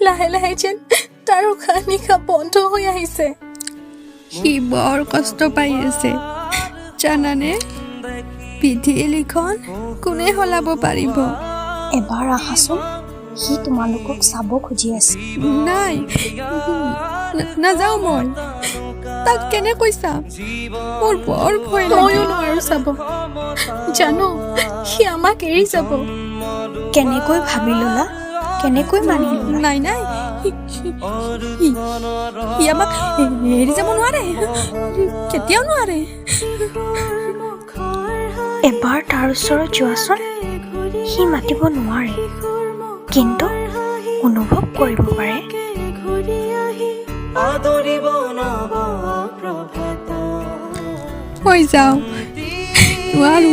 লাহে লাহে যেন তাৰ উশাহ নিশাহ বন্ধ হৈ আহিছে। সি বৰ কষ্ট পাই আছে জানানে? বিধিৰ লিখন কোনে সলাব পাৰিব? এবাৰ আহাচোন, সি তোমালোকক চাব খুজি আছে। নাই, নাযাওঁ মই। তাক কেনেকৈ চাম? মোৰ বৰ ভয় লাগে। ময়ো নোৱাৰো চাব, জানো সি আমাক এৰি যাব। কেনেকৈ ভাবি ললা, কেনেকৈ মানি ললা? নাই নাই, সি আমাক এৰি যাব নোৱাৰে, কেতিয়াও নোৱাৰে। এবাৰ তাৰ ওচৰত যোৱাচোন। সি মাতিব নোৱাৰে, কিন্তু অনুভৱ কৰিব পাৰে। মই যাওঁ, নোৱাৰো,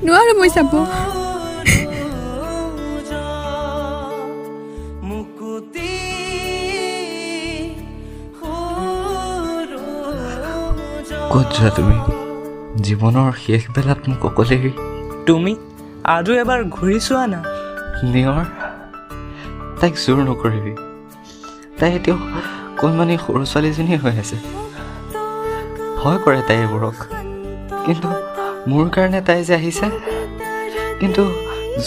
নোৱাৰো মই চাব। ক'ত যোৱা তুমি জীৱনৰ শেষ বেলাত মোক অকলে এৰি? তুমি আৰু এবাৰ ঘূৰি চোৱা না। নিয়ৰ, তাইক জোৰ নকৰিবি। তাই এতিয়াও কণমানি সৰু ছোৱালীজনীয়ে হৈ আছে। ভয় কৰে তাই এইবোৰক। কিন্তু মোৰ কাৰণে তাই যে আহিছে, কিন্তু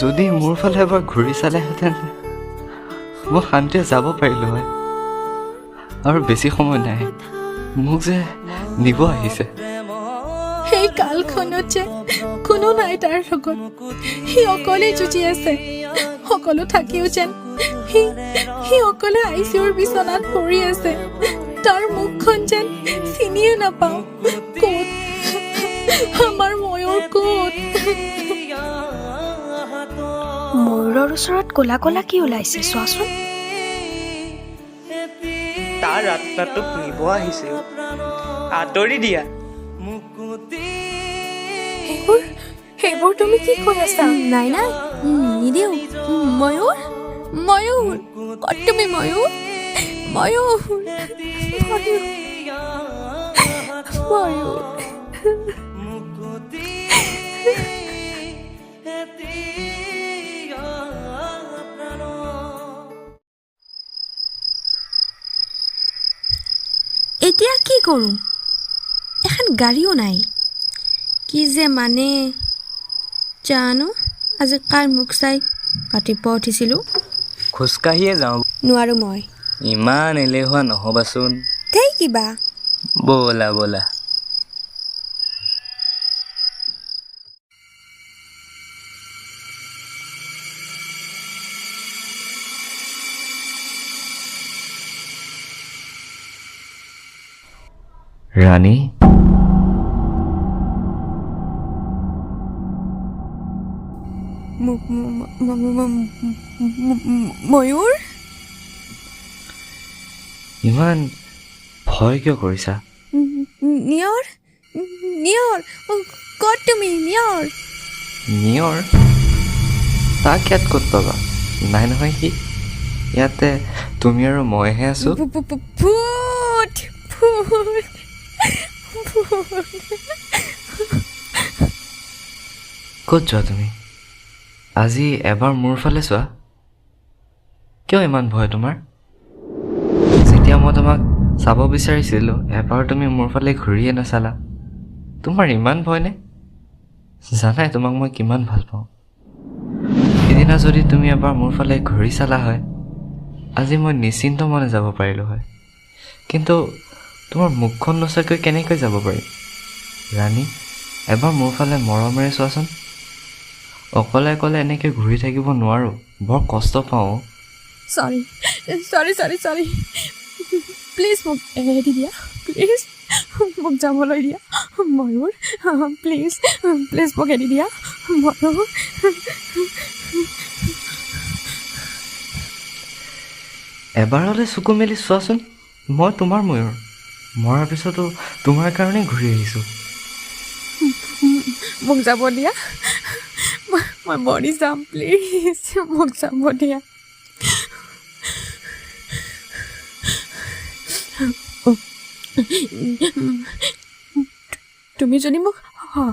যদি মোৰ ফালে এবাৰ ঘূৰি চালেহেঁতেন, মই শান্তিৰে যাব পাৰিলোঁ হয়। আৰু বেছি সময় নাই, মোক যে নিব আহিছে। সেই কালখনত যে কোনো নাই তাৰ লগত, সি অকলে যুঁজি আছে। সকলো থাকিও যেন সি সি অকলে আইচিইউৰ বিচনাত পৰি আছে। তাৰ মুখখন যেন চিনিয়ে নাপাওঁ। ক'ত আমাৰ ময়ূৰ, ক'ত? ময়ূৰৰ ওচৰত ক'লা ক'লা কি ওলাইছে চোৱাচোন। তাৰ আত্মাটোক নিব আহিছে অ। আঁতৰি দিয়া। সেইবোৰ সেইবোৰ তুমি কি কৈ আছা? নাই নাই, নিদিওঁ। ময়ূৰ, ময়ূৰ, ক'ত তুমি ময়ূৰ? ময়ূৰ, ময়ূৰ, ময়ূৰ। এতিয়া কি কৰোঁ? এখন গাড়ীও নাই। কি যে মানে জানো, আজি কাৰ মুখ চাই ৰাতিপুৱা উঠিছিলোঁ। খোজকাঢ়িয়ে যাওঁ। নোৱাৰোঁ মই। ইমান এলেহুৱা নহ'বাচোন। দেই কিবা। ব'লা ব'লা। ৰাণী, ময়ূৰ। ইমান ভয় কিয় কৰিছা? নিয়ৰ, নিয়ৰ, ক'ত তুমি নিয়ৰ? নিয়ৰ? তাক ইয়াত ক'ত পাবা? নাই নহয় সি ইয়াতে, তুমি আৰু মইহে আছো। ভূত, ভূত, ভূত। ক'ত যোৱা তুমি? আজি এবাৰ মোৰ ফালে চোৱা। কিয় ইমান ভয় তোমাৰ? যেতিয়া মই তোমাক চাব বিচাৰিছিলোঁ, এবাৰ তুমি মোৰ ফালে ঘূৰিয়ে নাচালা। তোমাৰ ইমান ভয়নে? জানাই তোমাক মই কিমান ভাল পাওঁ। সিদিনা যদি তুমি এবাৰ মোৰ ফালে ঘূৰি চালা হয়, আজি মই নিশ্চিন্ত মনে যাব পাৰিলোঁ হয়। কিন্তু তোমাৰ মুখখন নোচোৱাকৈ কেনেকৈ যাব পাৰিম? ৰাণী, এবাৰ মোৰ ফালে মৰমেৰে চোৱাচোন। অকলে অকলে এনেকৈ ঘূৰি থাকিব নোৱাৰোঁ, বৰ কষ্ট পাওঁ অ'। Sorry, sorry, sorry, sorry, please মোক এৰি দিয়া। প্লিজ মোক যাবলৈ দিয়া ময়ূৰ। প্লিজ, প্লিজ মোক এৰি দিয়া ময়ূৰ। এবাৰলৈ চকু মেলি চোৱাচোন, মই তোমাৰ ময়ূৰ। মৰাৰ পিছতো তোমাৰ কাৰণেই ঘূৰি আহিছোঁ। মোক যাব দিয়া, মই মৰি যাম। প্লিজ মোক যাব দিয়া। তুমি যদি মোক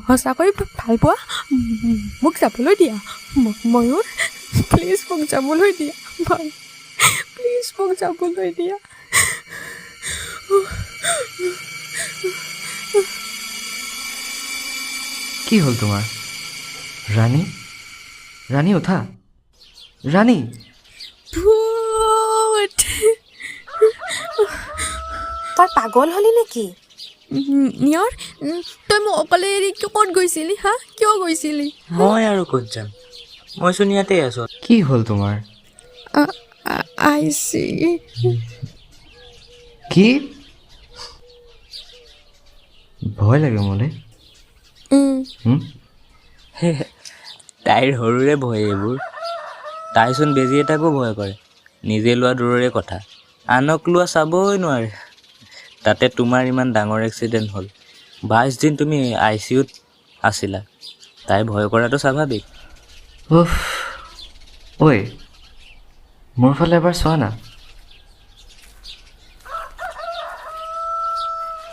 সঁচাকৈ ভাল পোৱা, মোক যাবলৈ দিয়া ময়ূৰ। প্লিজ মোক যাবলৈ দিয়া। প্লিজ মোক যাবলৈ দিয়া। কি হ'ল তোমাৰ? ৰাণী, ৰাণী উঠা, ৰাণী। ভূত। তই পাগল হলি নেকি? নিয়ৰ, তই মোক অকলে এৰি কিয় ক'ত গৈছিলি? হা, কিয় গৈছিলি? মই আৰু ক'ত যাম, মইচোন ইয়াতে আছোঁ। কি হ'ল তোমাৰ? I C. কি ভয় লাগে মোলৈ? হুম? তাইৰ সৰুৰে ভয় এইবোৰ। তাইচোন বেজী এটাকো ভয় কৰে, নিজে লোৱা দূৰৰে কথা, আনক লোৱা চাবই নোৱাৰে। তাতে তোমাৰ ইমান ডাঙৰ এক্সিডেণ্ট হ'ল, 22 দিন তুমি I C ইউত আছিলা, তাই ভয় কৰাটো স্বাভাৱিক। উফ, ঐ, মোৰ ফালে এবাৰ চোৱা না।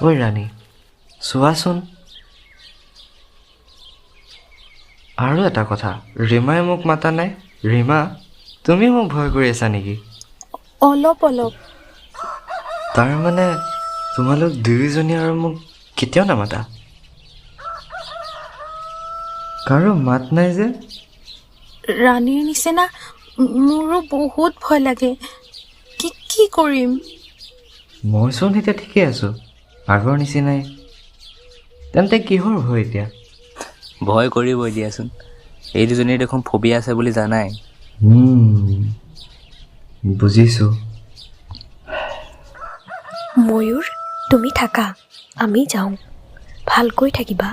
ঐ ৰাণী, চোৱাচোন। আৰু এটা কথা, ৰীমাই মোক মাতা নাই। ৰীমা, তুমি মোক ভয় কৰি আছা নেকি? অলপ অলপ। তাৰমানে তোমালোক দুয়োজনী আৰু মোক কেতিয়াও নামাতা? কাৰো মাত নাই যে? ৰাণীৰ নিচিনা মোৰো বহুত ভয় লাগে। কি কি কৰিম? মইচোন এতিয়া ঠিকেই আছোঁ, আগৰ নিচিনাই। তেন্তে কিহৰ ভয় এতিয়া? ভয় কৰিবই দিয়াচোন, এই দুজনীৰ দেখোন ফবিয়া আছে বুলি জানাই। বুজিছোঁ। ময়ূৰ, তুমি থাকা, আমি যাওঁ। ভালকৈ থাকিবা,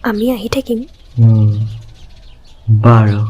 আমি আহি থাকিম। বাৰু।